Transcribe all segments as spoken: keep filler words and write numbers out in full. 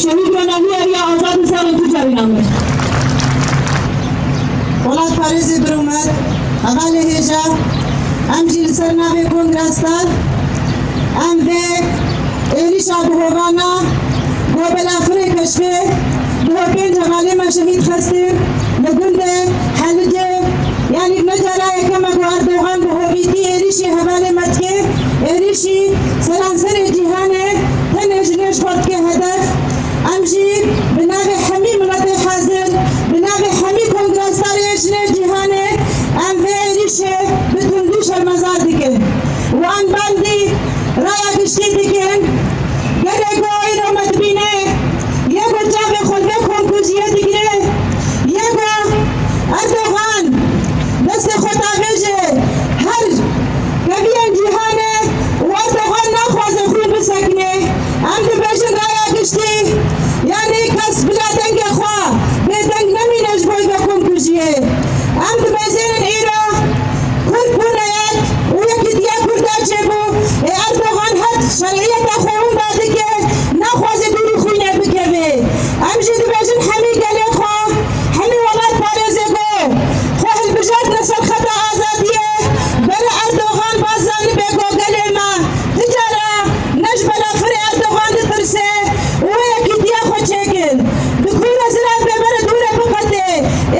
Şehîd Ronahî Eriya Azad li ser tu carî namir. Welatparêzê birûmet, hevalê hêja, em jî li ser navê Kongra Star, em vê êrîşa bihovana, ku Belafirê Keşfê, duh û pênc hevalê me şehîd xistî, li gundê Helicê, yanî ne cara yekem e ku Erdogan bi hovîtî êrîşî hevalê me dike, êrîşî seranserê cîhanê tenê ji nêj xwe dike hedef. Em jî bi navê hemî miletê hazir, bi navê hemî Kongra Starê ji nêj cîhanê em vê êrîşê bi tundî şermezar dikin. Û em bandî raya giştî dikin. Gelê ku îro me dibîne, yê ku çavê xwe li vê komkujiyê digire, yê ku Erdogan destê xwe davêje her keviyên cîhanê û Erdogan naxwaze xwîn bisekine. Em dibêjin raya giştî, yanî kes bila dengê xwe bêdeng nemîne ji bo vê komkujiyê. Em dibêjin îro Kurd bûne yek û yekîtiya Kurda çêbû. Ê Erdogan her şeriyeta xwe winda dike, naxwaze dûrî xwînê bikeve. Em jî dibêjin hemî gelê xwe, hemî welatparêzê ku xwe hilbijartine ser xeta azadiyê, bere Erdogan baz zanibe ku gelê me ti cara ne ji belafirê Erdogan ditirse û wê yekîtiya xwe çêkin. Bi ku re zilam bê bere dûre biqete.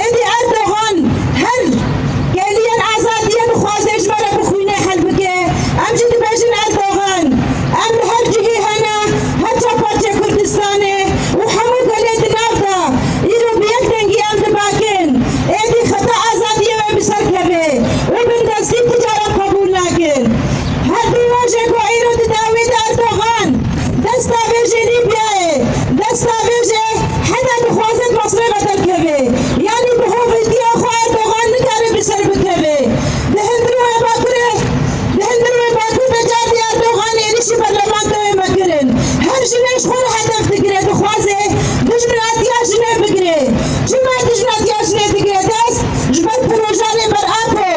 Êdî Erdogan her kêliyên azadiyê dixwaze ji me re bi xwînê hel bike. Em jî dibêjin Erdogan, em li her cihî hene, her çar parçeyê Kurdistanê û hemû gelê di nav de îro bi yek dengî em dibakin. Êdî xeta azadiyê wê bi ser keve û bindestî ti caran qebûl nakin. Her du rojê ku îro di dawî de Erdogan dest davêje Lîbyayê, dest davêje heta dixwaze di Mesrê ve derkeve. Yanî bi hovîtiya xwe Erdogan nikare bi ser bikeve. Di hundirê Bakurê, di hundirê Bakur de cardî Erdogan êrîşî parlamentoyê me kirin. Her jinê ji xwe re hedef digire, dixwaze dijminatiya jinê bigire. Çima dijminatiya jinê digire dest? Ji ber projanê ber Apo,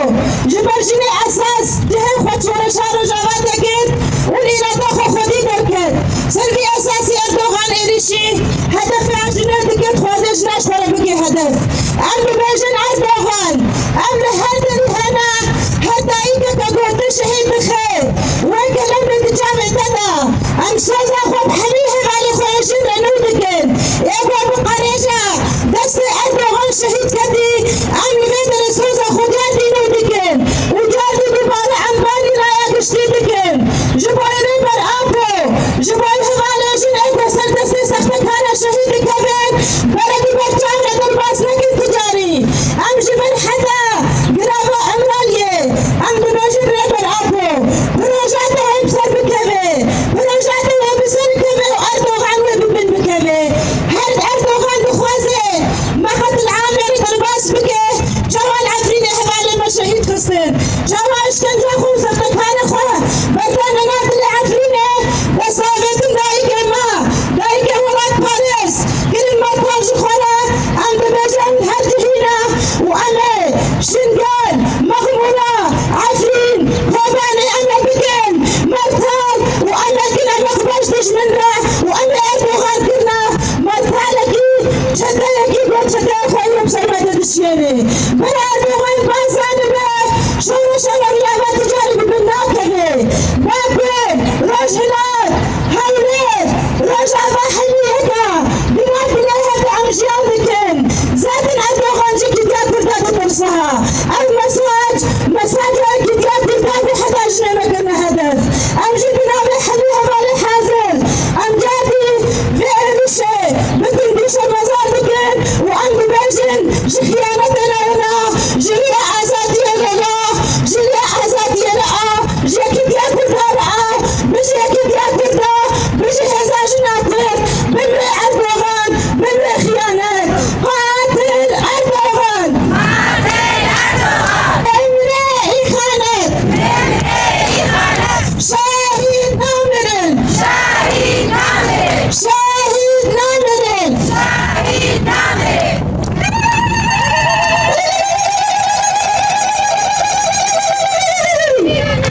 ji ber jinê esas cihê xwe şoreşa Rojava te girt û îrada xwe xwedî derket. Ser vî esasî Erdogan êrîşî hedefê jinê dike, dixwaze jina ji xwe re bike hedef. Em dibêjin Erdogan, em li her derî hene, her dayikeke gotin şehîd dixe. Wê kelemê di çavê te de. Em soza xwe bi hemî hevalê xwe yê jin re nû dikin. Ê ku bi qerêja destê Erdogan şehîd ketî, em li vê derê soza xwe cardî nû dikin. Û cardî dubare em bandî raya giştî dikin. Ji bo Rêber Apo, ji bo hevalê jin ê ku ser destê sextekana şehîd dikevin, berekî ber çav re derbas nekin ti carî. Em ji vir heta girava Îmraliyê, em dibêjin Rêber Apo, proja te wê bi ser bikeve, proja te wê bi ser bikeve û Erdogan wê bi bin bikeve. Her Erdogan dixwaze me qetil Amerî derbas bike, çawa li Efrînê hevalê me şehîd xistin, çawa îşkenca xwe û sextekana xwe berdane nav dilê Efrînê, dest avêtin dayikê me, dayikê welatparêz, kirin mertal ji xwe re, em dibêjin her cihî ne û em ê Şingal, Mexmûra, Efrîn, Kobanê em ê bikin mertal û em ê kin em ê xwe beş dijmin re û em ê Erdogan kirine mertalekî, çeteyekî ku çeteya xwe îro bi ser me de dişiyêne. Bira Erdogan baz zanibe, şoreşa Rojava ti carî bi bin nakeve. Bakur, Rojhilat, Hewlêr, Rojava hemî yek e. Di nav dilê heke em jiyan dikin. Zaten Erdogan ji kîtiya Kurda ditirse. Ev mesaj, mesaja kîtiya Kurda bû heta jinê me kirine hedef. Em ji